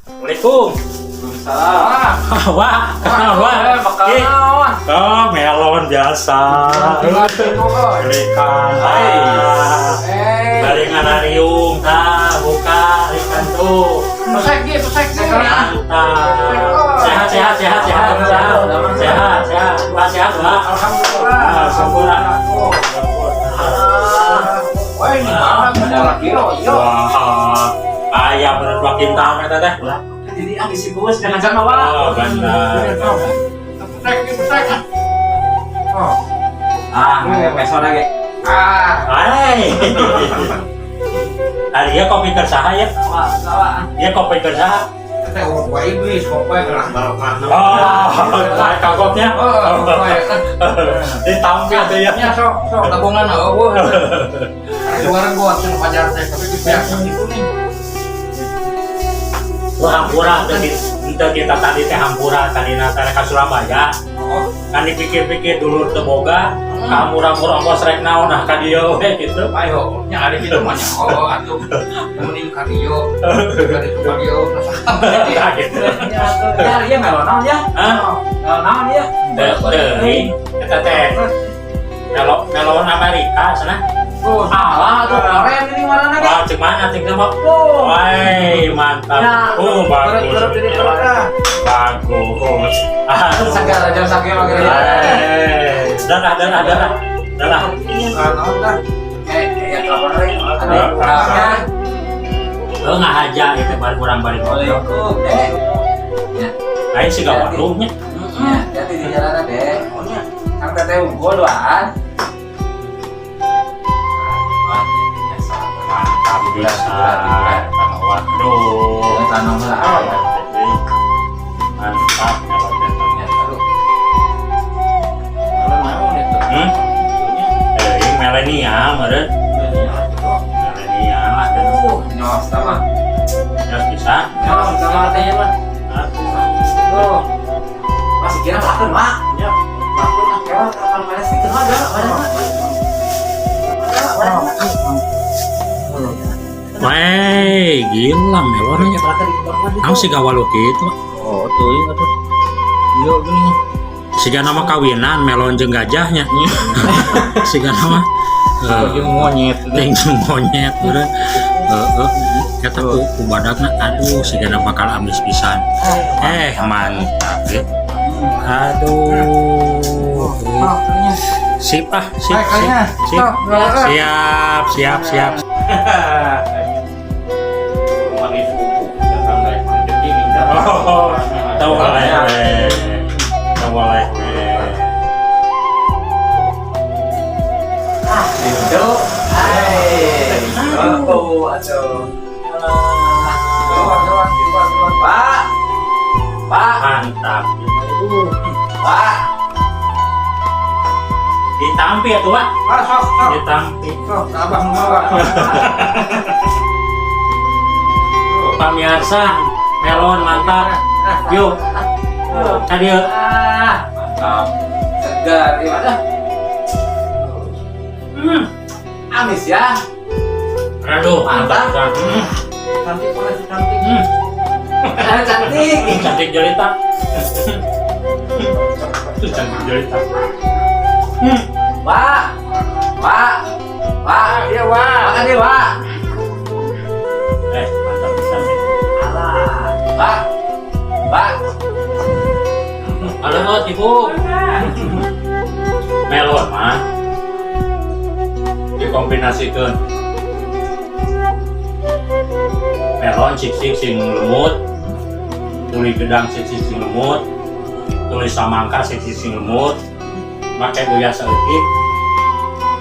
Assalamualaikum. Salam. Wah, kenal wah. Bakal Ih. naon? Oh, melon biasa. Belikan. Ah. Eh. Bari nganariung tah, buka ikan tuh. Pesek ge, pesek ge. Mantap. Sehat, sehat, sehat, sehat, sehat. Sehat, sehat. Wah, sehat, wah. Alhamdulillah. Ah, syukur. Wah, ini mana ada kilo, iya. Wah, ayam bener 2 kintal eta teh. Jadi ah si bos jangan sama Wak. Oh, benar. Pesek ge, pesek. Oh. Ah, peso lagi. Ah. Hai. Hari ya kopi keur saha ya? Wah, sawa. Ya kopi keur saha? Teh urut wa iblis, kopi gerak barokah. Oh, kagoknya. Oh, Ditampi tuh ya. Ya sok, sok tabungan eueuh. Ada dua regot cenah pajar teh, tapi biasa gitu nih. Wah, hampura teh teu kita tadi teh hampura tadi teh ka Surabaya. Oh, Kan dipikir-pikir dulu teu boga, ka murah-murah ongkos rek naon nah ka dieu we gitu. Ayo, nya ada gitu mah nya. Oh, atuh. Mending ka dieu. Ka ditu ka dieu. Nah, gitu. Ya, iya melon naon ya? Hah? Melon naon ya? Teu teuing eta teh. Melon melon Amerika sana. Oh, Alah, tuh keren ini warnanya ge. Wah, cek mana cek nama? Oh. Wah, mantap. Ya, Oh, bagus. Kerep ini kerep ah. Bagus. Aduh. Segar aja sakit mah kira. Eh, darah, darah, darah. Darah. Ah, naon tah? Eh, ya kapan lagi? Ah, Ah. Lo ngahaja itu baru kurang balik ngobrol. Assalamualaikum, Dek. Lain sih gak warungnya. Ya, jadi di jalan Dek. Kang Teteh unggul duaan. Mantap bisa. Waduh. Tanam lah. Mantap kalau Ya, aduh. Kalau naon itu? Hmm? Eh, ini milenial, meren. Milenial. Aduh, nyos sama. Terus bisa. Nyos sama artinya mah. Oh, Masih kira makan, Mak. ya. Makan ah, kira kapan panas sih kenal gak? Mana? Mana? Weh, gila melonnya. Tahu sih gak walu gitu. Oh, tuh iya tuh. Iya gini. Siga nama kawinan melon jeung gajahnya. Siga nama Lagi monyet. ting monyet udah. Heeh. Eta ku badagna aduh siga bakal amis pisan. Eh, mantap ya. Aduh. Sip ah, sip, sip, sip. Siap, siap, siap. Manis subuh datang dari rezeki minta. Oh, tahu boleh, weh. Tahu boleh, weh. Itu. Hai. Oh, aduh. Lewat, lewat, lewat, lewat. Pak. Pak. Mantap. Pak. Ditampi ya tuh, Pak. Ah, sok, sok. Ditampi. Sok, abah mau bawa. Pamirsa, melon mantap. Yuk. Tadi yuk. Ah, Mantap. segar gimana? Amis ya. Aduh, mantap. Cantik mana sih cantik? Ah, cantik. Cantik jelita. Cantik jelita. Pak. Pak. Pak. Iya, Wak. Makan deh, Pak. Eh, mantap pisan. Alah. Pak. Pak. Halo, Ibu. Melon mah dikombinasikan melon sik-sik sing lemut, tuli gedang sik-sik sing lemut, tuli samangka sik-sik sing lemut, make uyah saeutik,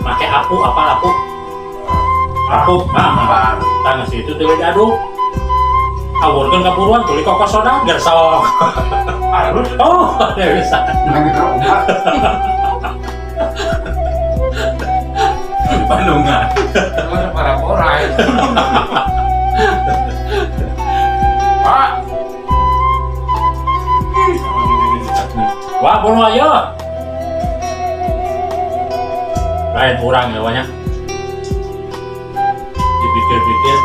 make apu apa apu apu, nah, tangis itu tuli diaduk, awurkeun kaburuan tuli kokos soda gersok. Halus. Oh, ada bisa. Lagi terobat. Bandungan. Terus para borai. Pak. Wah, bunuh aja. Lain kurang ya banyak. Dipikir-pikir,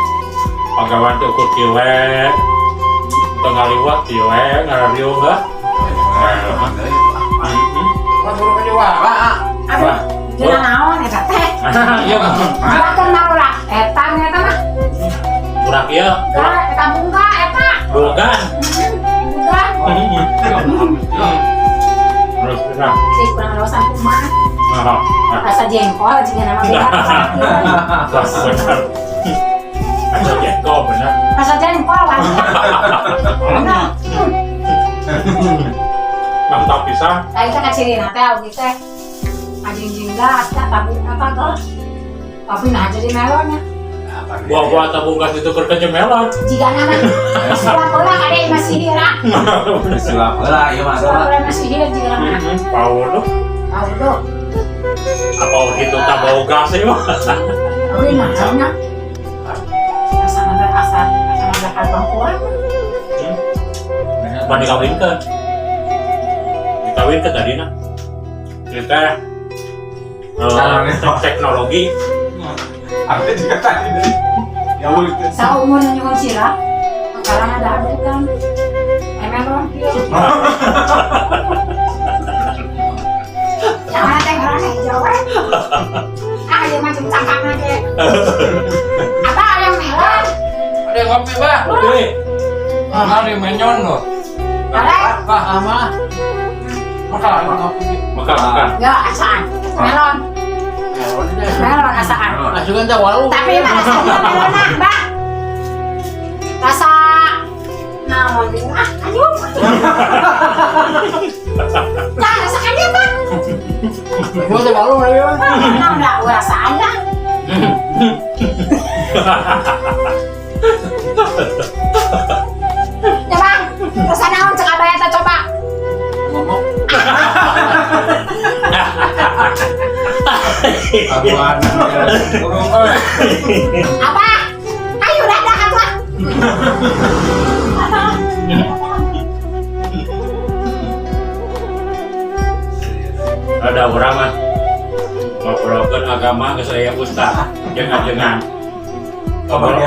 pagawan teh ukur kieu we. Teu ngaliwat ieu we ngarariung heuh. Mas suruh ke Jawa. Wah, Aduh, Wah. jeung naon eta teh? Iya. Jelaskeun marurak eta nya eta mah. Burak ieu, burak Lah, eta bunga eta. bukan. Bunga. Terus terang. Si kurang rawasan kumaha. Nah, Rasa jengkol jika nama beda rasa kieu. wah, bener. Rasa jengkol bener. Rasa jengkol kan. Bener. Mantap pisan. Tadi teh kacirina teh oge teh. Ajingjing gas teh tapi apa tuh? Tapi nah jadi melonnya. Buah-buah tabung gas itu keur melon. Jika nama sulap heula kade imah sihir ah. Sulap heula ieu mah. Sulap heula imah sihir jika nama. Power tuh. Tahu tuh. Apa gitu tak bau gas sih mah. Tapi macamnya. Asa nada asa asa nada kalbang kurang. Apa dikawinkeun? Dikawinkeun tadi nah. Kita teknologi. Ada juga tadi. Ya udah. Saumur nyuhun sirah. Sekarang ada adukan. Melon kieu. Jangan teh ngarana hijau we. Ah, ieu mah jeung cangkangna ge. Apa yang melon? Ada yang ngopi, Bah. Oke. Ah, ada yang menyon loh. Ada? Bah, ama. Makan ngopi. Makan, makan. Ya, asaan. Melon. Melon deh. Melon asaan. Nah, juga teh walu. Tapi mah rasanya melona, Bah. Rasa naon deui ah, aduh. Nah, rasa kan Bang. Gua teh walu lagi, Bang. Naon dah rasanya. Ya, Bang. Rasa naon cek abah eta coba. Ngomong. Burung euy. Apa? Ayo dadah atuh. Ada orang mah ngobrolkeun agama ke saya ustaz jangan-jangan ngobrol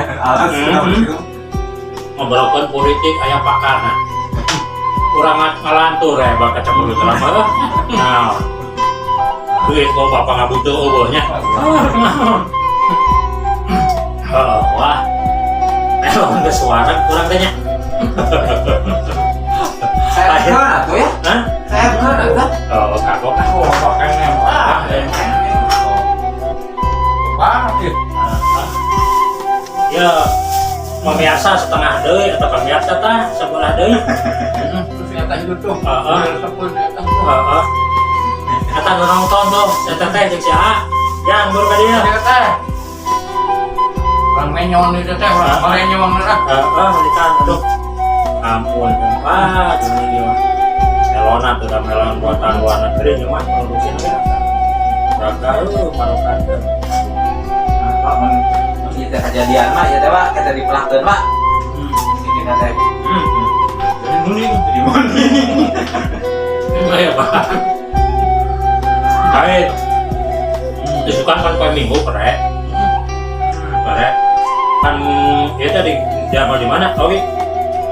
ngobrolkeun politik aya pakarna urang ngalantur ya bakal cemuru lama. Nah, duit kok bapak nggak butuh eueuh nya. Oh, wah, melon geus suara kurang teh nya. Saya kenal tuh ya. Hah? Saya kenal tuh. Oh, kagok ah. Oh, pakainya. Ah, eh. Banget ya. Ya, pemirsa setengah deui atau pemirsa tah sebelah deui. Terus ternyata hidup tuh. Heeh. Resep ternyata tuh. Heeh. Eta nu nonton tuh, eta teh jeung si A. Yang baru ka dieu. Iya teh. Orang menyon itu teh, orang menyon lah. Heeh, ikan aduh. Ampun, wah, ini ieu. Melona tuh da melon buatan luar negeri ieu mah produksi teh. Gagal marokan teh. Pak mun ieu teh kejadian mah ieu teh Pak, kita dipelahkeun Pak. Kita teh. Jadi muni, jadi muni. Ayo, Pak. Baik. Isukan kan poe Minggu pere. Pere. Kan ieu teh di jamal di mana? Oke.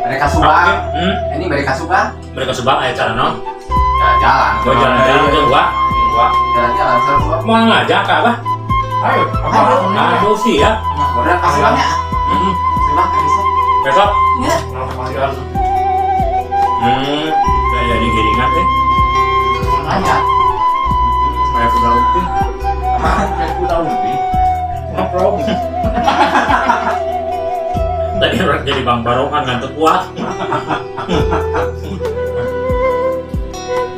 Mereka Subang. Ini mereka Subang. Mereka Subang aya cara naon? Jalan-jalan. Gua jalan-jalan jeung gua. Gua jalan-jalan seru gua. Mau ngajak apa? Ayo, apa? Aduh sih ya. Udah ka Subang ya. Subang kan besok. Besok. Ya. Kita jadi giringan teh. Nanya. Kayak kuda lumping. Kayak kuda lumping. Ngobrol. Tadi orang jadi bang barokan ngantuk kuat.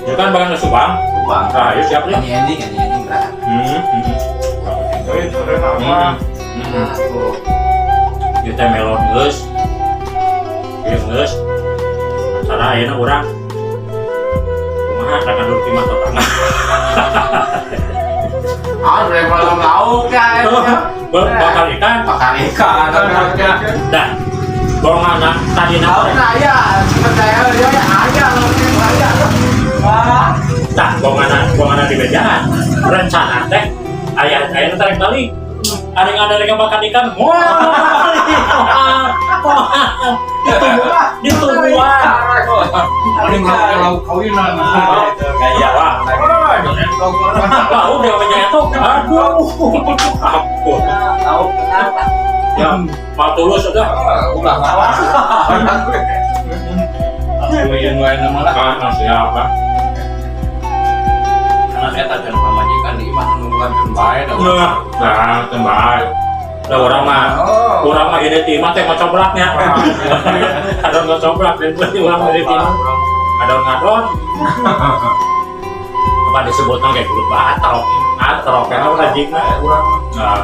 Ya kan bakal ke Subang. Subang. Nah, ayo siap nih. Ini ending, ini ending berangkat. Hmm. Tuh. Ieu teh melon geus. Ieu geus. Cara ayeuna urang kumaha rek ngadur ti mah tetangga. Ah, dari malam lauk ya. Bakar ikan. Bakar ikan. Dah. Bohongan tadi Lauk na nah ya, percaya ya ya ayah lauknya ayah. Wah. Tah, bohongan di bejaan. Rencana teh aya aya tarik balik. Ada yang ada yang makan ikan. Wah. Ditungguan, ditungguan. Paling lauk kawinan. Gaya wah. Wah, udah punya itu. Aduh. Ampun. Tahu kenapa? Ya, mau tulus udah. Ulah. Akuin wae nama lah. Ah, siapa? Karena saya tak jadi pamajikan di imah nungguan kan bae dah. Nah, nah, tembak. Lah urang mah, urang mah ini ti imah teh ngocobraknya. Adon ngocobrak dan berarti urang mah di imah. Adon ngadon. Apa disebutnya kayak grup atrok. Atrok kan rajinna. Urang Nah,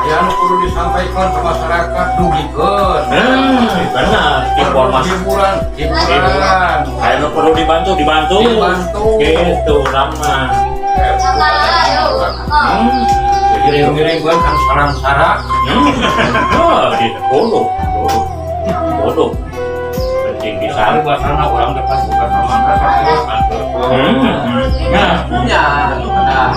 aya nu kudu disampaikan ke masyarakat dugikeun. Benar, informasi Hiburan, hiburan. Kayak nu perlu dibantu, dibantu. Dibantu. Gitu, urang mah. Ngiring-ngiring kan sarang-sarang. Oh, gitu. Bodoh, bodoh. Bodoh. Penting bisa. Kali bahasana orang depan bukan sama kan. Nah, Ya, nah.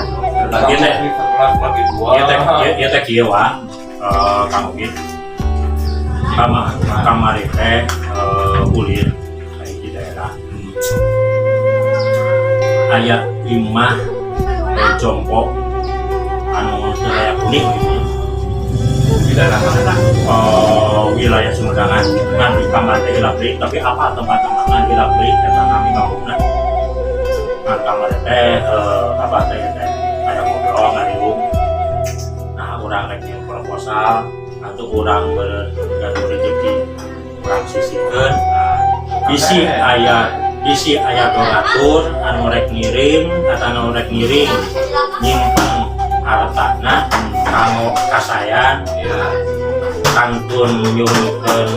Lagi teh. Sekelas bagi dua. Ieu teh ieu teh kieu wa. Eh, Kang Ugi. Kama kamari teh ulin ka hiji daerah. Aya imah jompo anu teu layak huni gitu. Di daerah mana? Wilayah Sumedang ngan di kamar teh hilap deui, tapi apa tempat-tempat ngan hilap deui eta kami bangunna ngan kamar teh apa teh teh aya ngobrol ngariung. Nah, urang rek nyium proposal atau urang bergaduh rezeki urang sisihkeun. Nah, bisi aya donatur anu rek ngirim atau anu rek ngirim nyimpen hartana kanggo kasayan, kantun nyuhunkeun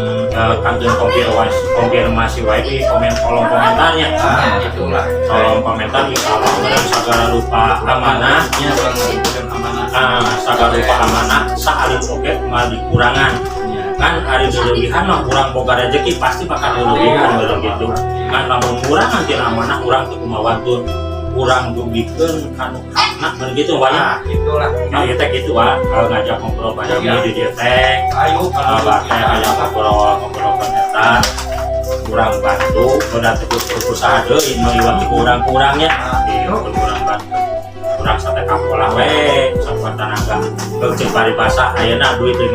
kantun konfirmasi konfirmasi wae di komen kolom komentarnya. Nah, itulah. Kolom komentar insya Allah meureun sagala rupa amanah. Ya, urang ngabuktikan amanah. Ah, sagala rupa amanah saalit oge moal dikurangan. Ya. Kan ari leuwihan mah urang boga rezeki pasti bakal leuwihan meureun gitu kan. Lamun ngurangan tina amanah urang teu kumawantun urang dugikeun kanu hakna meureun gitu banyak. Nah, itulah. Nah, ieu teh gitu wa, kalau ngajak ngobrol banyak Iya. di dieu teh. Ayo Kalau teh aya ngobrol ngobrol eta kurang bantu udah tegus usaha deui meliwati kurang-kurangnya gitu, kurang bantu kurang sate kapolah we sakuat tenaga. Ceuk paribasa ayeuna duit 50.000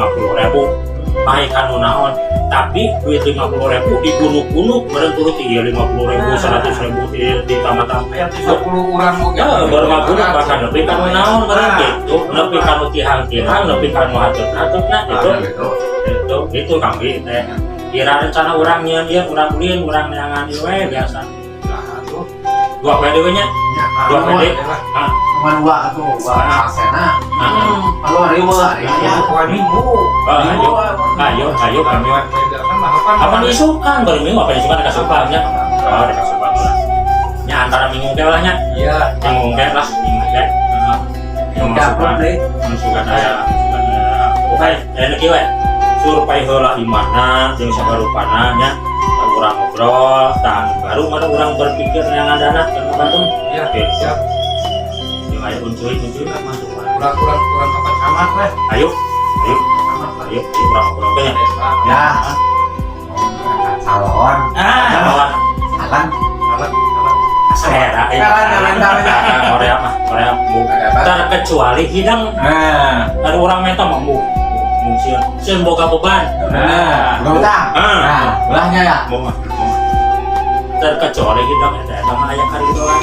pae kanu naon, tapi duit 50.000 digunuk-gunuk meureun turut ieu 50.000 100.000 ditambah-tambah. Aya 30 urang oge. Ya, baru ngaguna bahkan nepi kanu naon meureun gitu, nepi kanu tihang-tihang, nepi kanu hatut-hatutna gitu. Nah, gitu. Itu itu Kang Bi teh. Kira rencana urang nyieun ieu, urang ulin, urang neangan ieu we biasa. Nah, tuh. Dua PD we nya. Dua PD. Ya, Cuma dua tuh, gua sasena. Kalau riweuh hari ya, poe Minggu. Ah, ayo, ayo, ayo kami. Kan mah apa? Apa isukan baru minggu apa isukan ada kasupan nya. Oh, ada kasupan lah. Nya antara minggu ke lah nya. Iya. Minggu ke lah, minggu ke. Heeh. Dapur deh. Masukan aya, masukan aya. Oke, aya kieu we. Survei heula di mana jeung sabarupana nya. Tah urang ngobrol, tah baru mana urang berpikir yang dana kan bantu. Iya, Oke. siap. Jeung aya uncuy uncuy lah masuk. Kurang-kurang kurang kapan camat lah. Ayo, ayo, Camat lah. Ayo, ayo urang ngobrol nya. Desa. Ya. Salon. Ah, lawan Alan. Alat, alat. selera. Salah, salah, salah. Korea mah, Korea mu. Terkecuali hidang Nah, ada orang minta mah mu. Mu sieun. Sieun boga beban. nah, bukan utang. Ah. Nah, ulahnya ya. Mau mah, mau mah. Terkecuali hidang eta eta mah aya karidoan.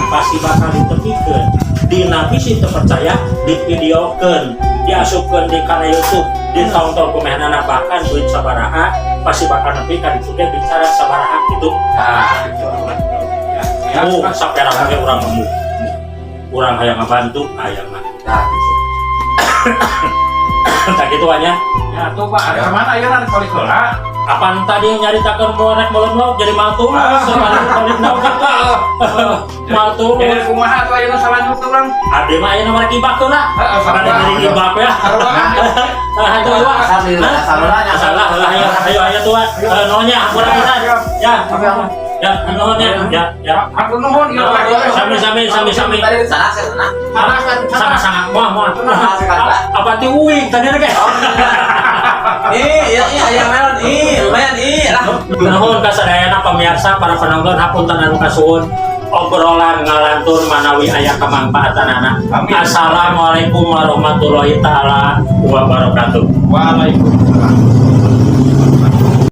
Pasti bakal ditepikeun. Dina bisi teu percaya divideokeun, diasupkeun di kana YouTube, ditonton ku mehnana bahkan duit sabaraha pasti bakal nepi ka ditu ge bicara sabaraha gitu. Nah, gitu. Ya, ya. Oh, sapera oge urang mah mu. Urang hayang ngabantu hayang mah. Nah, gitu. Tah kitu nya. Ya, tuh Pak, ada kemana ya nanti balik heula? Apaan tadi yang nyaritakeun mau rek melem jadi mal tulus, balik naon mal tulus. Jadi kumaha tuh ayeuna salanjutna urang? Abdi mah ayeuna mah rek ibak heula. Heeh, Ada jadi ibak ya. Sarua. Nah, itu Wak. Asal di Hah? salonnya. Salah, lah ayo ayo ayo tuh Wak. Eh, nonya kurang pisan. Ya. Oke, oke. Ya, nuhun ya. Ya, ya. Hatur nuhun ieu, Pak. Sami sami sami sami. Tadi sana saya sana. Sama sama. Moal moal. Salah sekali, Pak. Apa ti uing tadi teh? Oh, iya. Ih, iya iya ayam melon, ih, lumayan ih lah. Nuhun ka sadayana pemirsa, para penonton, hapunten anu kasuhun obrolan ngalantur manawi aya kamangpaatanana. Amin. Assalamualaikum warahmatullahi taala wabarakatuh. Waalaikumsalam.